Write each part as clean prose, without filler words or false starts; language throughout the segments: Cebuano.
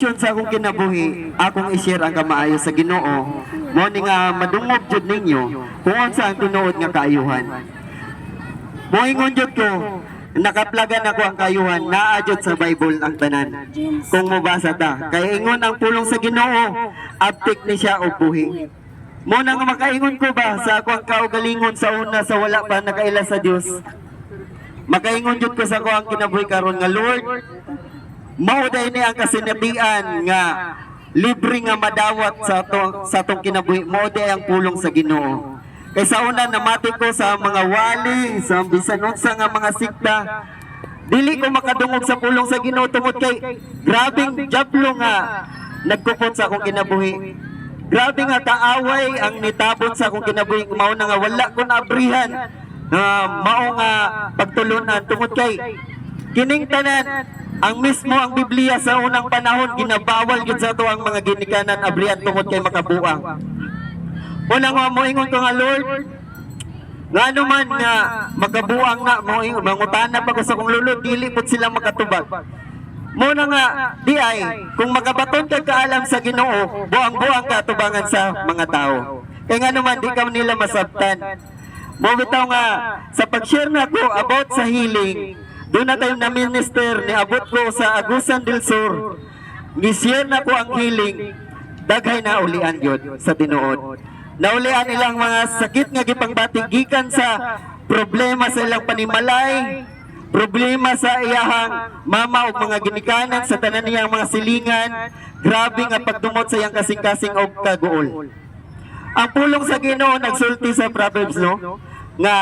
Sa akong kinabuhi, akong i-share ang kamaayo sa Ginoo. Mao ni nga madungog jud ninyo kung unsa ang tinuod nga kaayuhan. Moingon jud ko, nakaplagan ako ang kaayuhan, naa jud sa Bible ang tanan. Kung mobasa ta, kay ingon ang pulong sa Ginoo, abtik ni siya og buhi. Mao na nga makaingon ko ba sa ako ang kaugalingon sa una sa wala pa nakaila sa Dios. Makaingon jud ko sa ako ang kinabuhi karon nga, "Lord, mao day ni ang kasinatian nga libre nga madawat sa atong kinabuhi." Mao day ang pulong sa Ginoo. Kay sa una namati ko sa mga wali, sa bisan unsa nga mga sikta, dili ko makadungog sa pulong sa Ginoo tungod kay grabing jablo nga nagkupot sa akong kinabuhi. Grabe nga kaaway ang nitabon sa akong kinabuhi, mao na nga wala ko naabrihan nga mao nga pagtulunan tungod kay kining tanan, ang mismo ang Biblia, sa unang panahon ginabawal gyud sa ato ang mga ginikanan abrihan tungod kay makabuang. Una nga moingon ko nga, "Lord, ngano man nga makabuang na?" Moingon, mangutana pa ko sa akong lolo, dili pud sila makatubag. Mao na nga di ay kung makabaton kag kaalam sa Ginoo, buang-buang ka tubangan sa mga tao. Kay ngano man di ka nila masabtan. Mao bitaw nga sa pag-share nako about sa healing, doon na tayo na minister ni abot ko sa Agusan del Sur. Ni-share na ko ang healing. Daghay na ulian yun sa tinuod. Naulian ilang mga sakit nga gipangbati gikan sa problema sa ilang panimalay, problema sa iyahang mama ug mga ginikanan, sa tanan niyang mga silingan, grabe nga pagdumot sa iyang kasing-kasing og kaguol. Ang pulong sa Ginoo nagsulti sa Proverbs, no, nga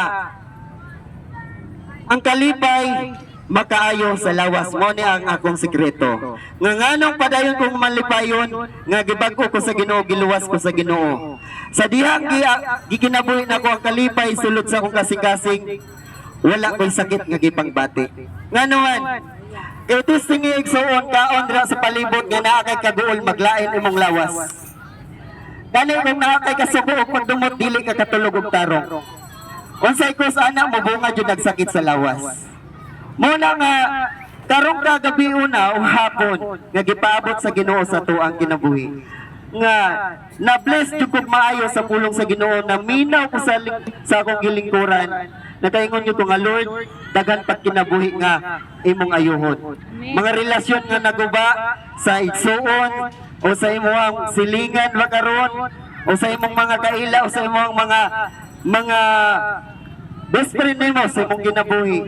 ang kalipay makaayo sa lawas. Mao ni ang akong sikreto. Nga nganong padayon kong malipayon nga gibag-o ko sa Ginoo, giluwas ko sa Ginoo. Sa dihang gikinabuhi nako ang kalipay sulod sa akong kasing-kasing, wala ko'y sakit nga gipangbati. Ngano man, kay testing igsuon, kaon dira sa palibot nga naa kay kaguol, maglain imong lawas. Dali kung naa kay kasuko og pagdumot, dili ka katulog og tarong. Unsay cause ana? Mubunga jud nagsakit sa lawas. Mao na nga karong kagabi una o hapon nga gipaabot sa Ginoo sa tuang kinabuhi nga na-bless jud kog maayo sa pulong sa Ginoo, na minaw ko sa akong gilingkuran. Nakaingon jud ko nga, "Lord, daghan pag kinabuhi nga imong ayuhon." Mga relasyon nga naguba sa igsuon o sa imong silingan ba karon o sa imong mga kaila o sa imong mga best friend nimo sa imong kinabuhi.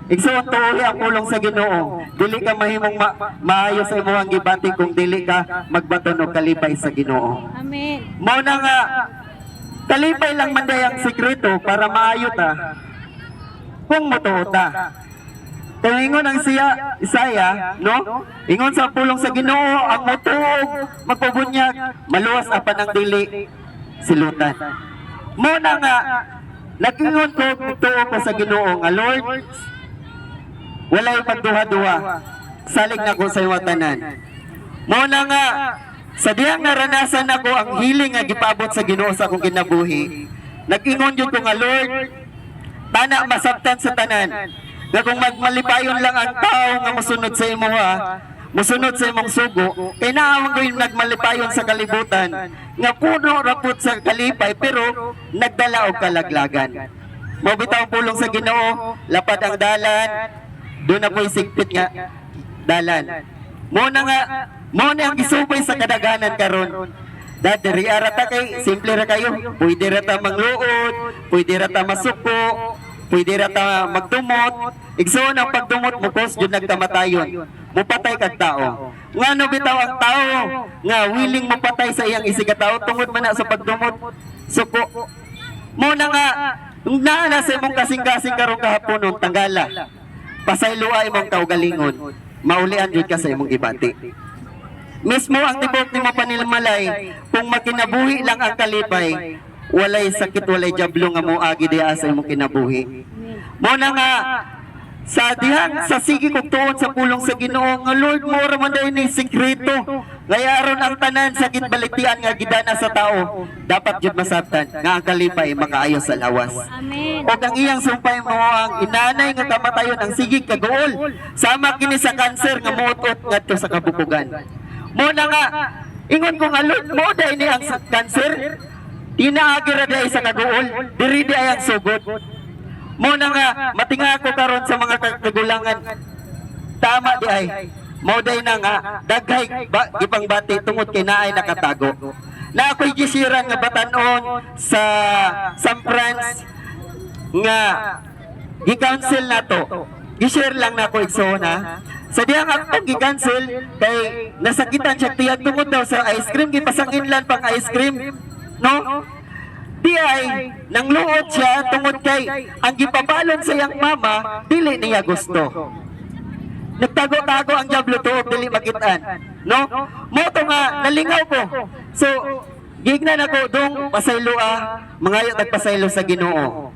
Igsuon, tuohi ang pulong sa Ginoo. Dili ka mahimong maayo sa imong gibati kung dili ka magbaton og kalipay sa Ginoo. Amen. Mao na nga kalipay lang man day ang sikreto para maayo ta kung motuo ta. Kaya ingon ang siya Isaiah, no? Ingon sa pulong sa Ginoo, ang motuo magpabunyag, maluwas apan ang dili silutan. Mao na nga nag-ingon ko, nagtuo ko sa Ginoo nga, "Lord, walay pagduha-duha. Salig na ko sa iyong tanan." Mao na nga sa dihang naranasan nako ang healing nga gipaabot sa Ginoo sa akong kinabuhi, nag-ingon jud ko nga, "Lord, tana masabtan sa tanan nga kung magmalipayon lang ang tao nga mosunod sa imo ha, mosunod sa imong sugo, kay naawang ko yung nagmalipayon sa kalibutan nga puno ra pud sa kalipay pero nagdala og kalaglagan." Mao bitaw ang pulong sa Ginoo, lapad ang dalan, doon na po'y sigpit nga dalan. Mao na nga, mao na ang gisubay sa kadaghanan karon. Da diri ara ta kay simple ra kayo. Pwede ra ta mangluod, pwede ra ta masuko, pwede ra ta magdumot. Igsuon, ang pagdumot mo cause jud nagkamatayon. Mupatay kag tao. Ngano bitaw ang tao nga willing mopatay sa iyang isig tao tungod man na sa pagdumot, suko. Mao na nga naa na sa imong kasing-kasing karong kahaponon, tanggala. Pasayloa imong kaugalingon. Maulian jud ka sa imong gibati. Mismo ang tibok nimo panimalay, kung makinabuhi lang ang kalipay, walay sakit, walay jablo nga moagi diha sa imong kinabuhi. Mao na nga sa dihang sa sige kog tuon sa pulong sa Ginoo nga, "Lord, mo ra man day ni sikreto." Kaya aron ang tanan sakit balitian nga gidana sa tao, dapat jud masabtan nga ang kalipay makaayo sa lawas. Amen. O ang iyang sumpay mo ang inanay nga kamatayon ang sige kaguol. Sama kini sa kanser nga muot-ot ngadto sa kabukugan. Mo na nga ingon ko nga, "Lord, mo dai ni ang cancer. Tinaagi ra diay sa kaguol, diri di ay ang sugod." Mo na nga matinga ko karon sa mga kagulangan. Tama di ay. Mo day na nga daghay ba, gipangbati tungod kay naay nakatago. Na ako'y gisiran nga batanon sa San Franz nga gi-counsel nato. Gi-share lang nako, igsoon, ha. Sa diyang akong gi-counsel kay nasakitan siya tiyag tungod daw sa ice cream, gipasanginlan pang ice cream, no? Di ay nangluot siya tungod kay ang gipabalon sa iyang mama dili niya gusto. Nagtago-tago ang diablo tuog dili makitaan. No? Mo to nga nalingaw ko. So, gignan ako dong pasaylo ah, mangayo tagpasaylo sa Ginoo.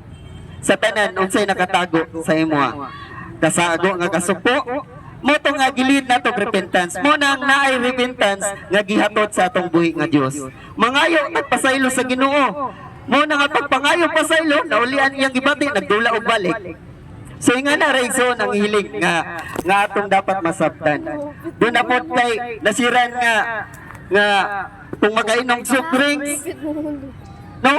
Sa tanan unsay nakatago sa imoha. Kasago nga kasuko, mo to nga gilid nato repentance. Mo nang naay repentance nga gihatod sa atong buhi nga Dios. Mangayo tagpasaylo sa Ginoo. Mo na nga pagpangayo pasaylo, naulian iyang gibati, nagdula og balik. So nga na ra, igsoon, ang hilig nga nga atong dapat masabtan. Doon na po kay nasiran nga nga kung magainom soft drinks, no?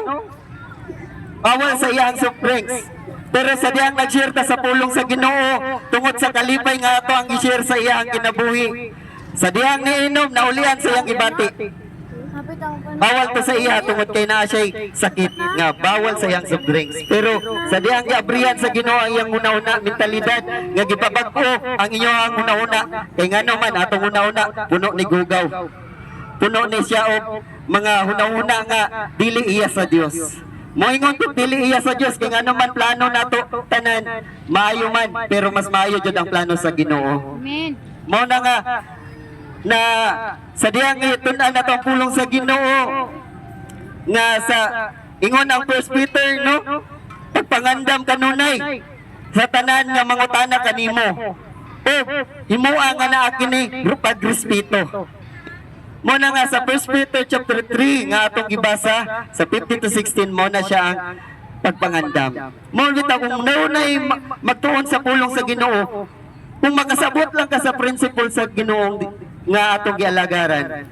Bawal sa iyang soft drinks. Pero sa diyang nag-share ta sa pulong sa Ginoo tungod sa kalipay nga ato ang i-share sa iyang kinabuhi. Sa diyang niinom, naulian sa iyang ibati. Bawal to sa iya tungod kay naa siya'y sakit nga bawal sa iyang soft drinks. Pero sa diyang giabrihan sa Ginoo ang iyang hunahuna, mentalidad nga gipabag-o ang inyong hunahuna, kay ngano man atong hunahuna puno ni gugaw. Puno ni siya og mga hunahuna nga dili iya sa Dios. Moingon ko dili iya sa Dios kay ngano man plano nato tanan maayo man, pero mas maayo jud ang plano sa Ginoo. Amen. Mao na nga na sa diyang itun-an nato ang pulong sa Ginoo nga sa ingon ang First Peter, no, pagpangandam kanunay sa tanan nga mangutana kanimo o himua nga naa kini pagrespeto. Mo na nga sa 1 Peter chapter 3 nga atong gibasa sa 15 to 16, mo na siya ang pagpangandam. Mo bitaw kung naunay magtuon sa pulong sa Ginoo, kung makasabot lang ka sa principle sa Ginoo nga atong gialagaran.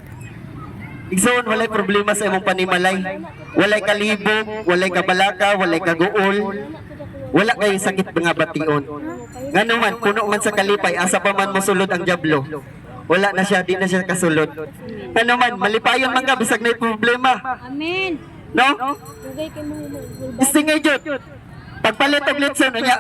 Igsoon, walay problema sa imong panimalay. Walay kalibog, walay kabalaka, walay kaguol. Wala kay sakit nga bation. Ngano man, puno man sa kalipay, asa pa man mosulod ang diablo? Wala na siya, di na siya kasulod. Ano man, malipayon man ka, bisag na problema. Amen. No? Dugay kay mga Istingay jud. Pagpalit og litson, unya,